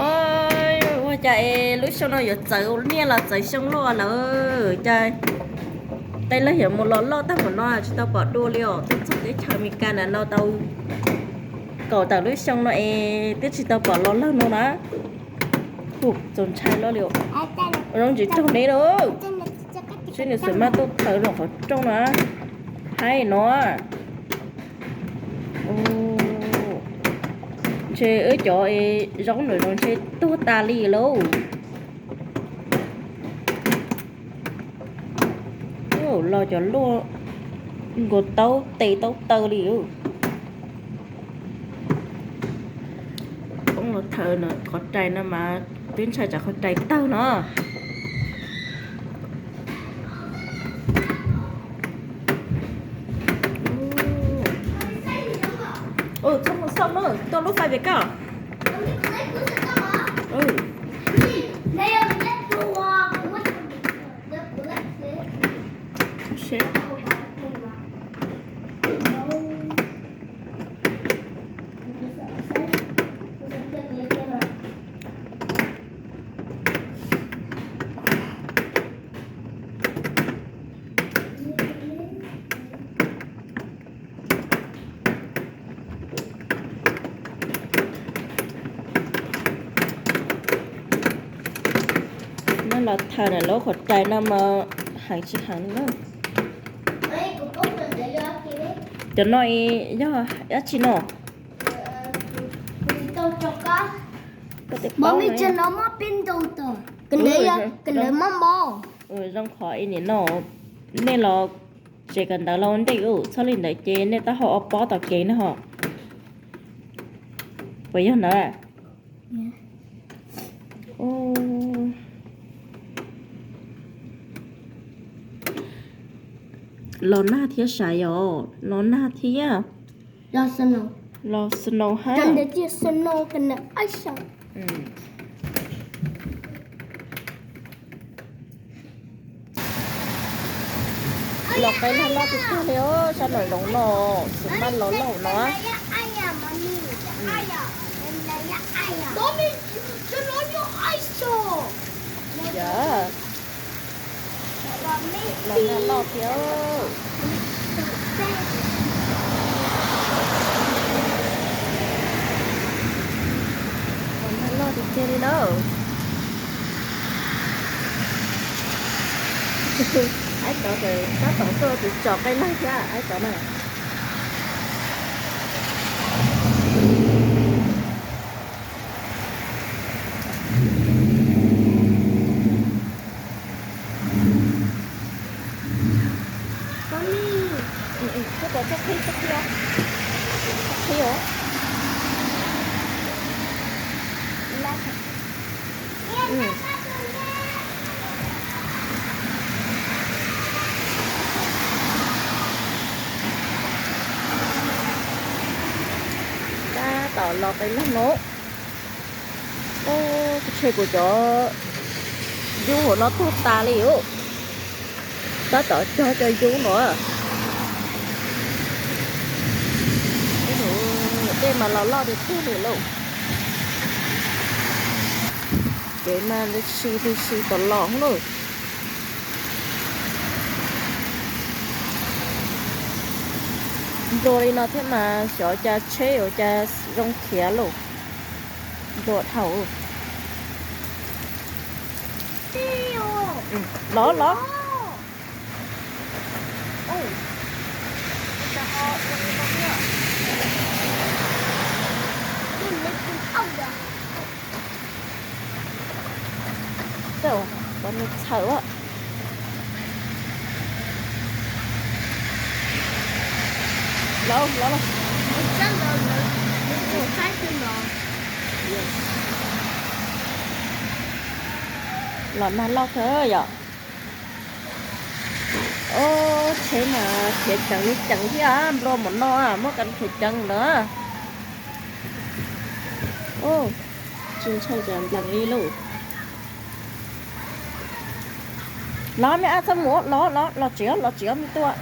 Ua cas es lub xyoo no yuav txawv niaj los txawv xyoo luaj lawm, cas tej leeg yuav mus los loj tag npaum no tsis tau pom dua li os. Tuaj txog teb chaws Amelikas na no tau kaum tawm lub xyoo no es twb tsis tau pom los lawg no na. Hu, txaus ntshai luaj li. Zoo tsis raug neb lawm. Seb nws xav maj tuaj tawm los qhov rooj na. Haib no. Ntshe wb cov zaub ntawm no ntshe tuag tas li lauj. Los cov luaj nkaus taub tes taub taw li. Poob los thaws qhov rais no mas twb ntshai tsam qhov rais tawg no. Txhob mus xauj na, tuaj lub fais pem koj. Neb los thaws na, lub qhov rais no mas heev tsis heev na. Cov no yog dab tsi no? Koj twb paub no. Zoo qhov ib nim no nej los tsev kawm ntawv los ua ntej, txhob li ntawd ces nej taub hau ob pob tom kev na ho. Puas yog ntawd? Los nag thiab sav yom, los nag thiab. Los snow hab. Los qe laj loj tiag tiag li os, sab nraum zoov no, xwb maj los loj no. Los nag loj thiab. Los nag loj tiag tiag li na. Aib tod tab tom tuaj tus tsom qe laj thiab aib tod na. Tab tom los qe laj no. Ub, kuv tshe kuv cov yub hauv no tuag tas li ub. Tab tom cog cov yub no. Dej mas los loj tiag tiag li lauj. Kev mas ntws si ntws si tom los lauj. Nplua li no thiab mas xyov cas tsheb yuav cas zoo khiav lauj. Nplua dhau. Los los. Ua nws txhawm a. Los los. Los nag loj kawg yom. Ub, tsheb mas khiav ceev li ceev thiab, nplua npaum no muab kas khiav ceev lawm. Ub, tsis ntshai cas nplees li lauj. Los me ab txhob mus, los los los tsev, los tsev me tub.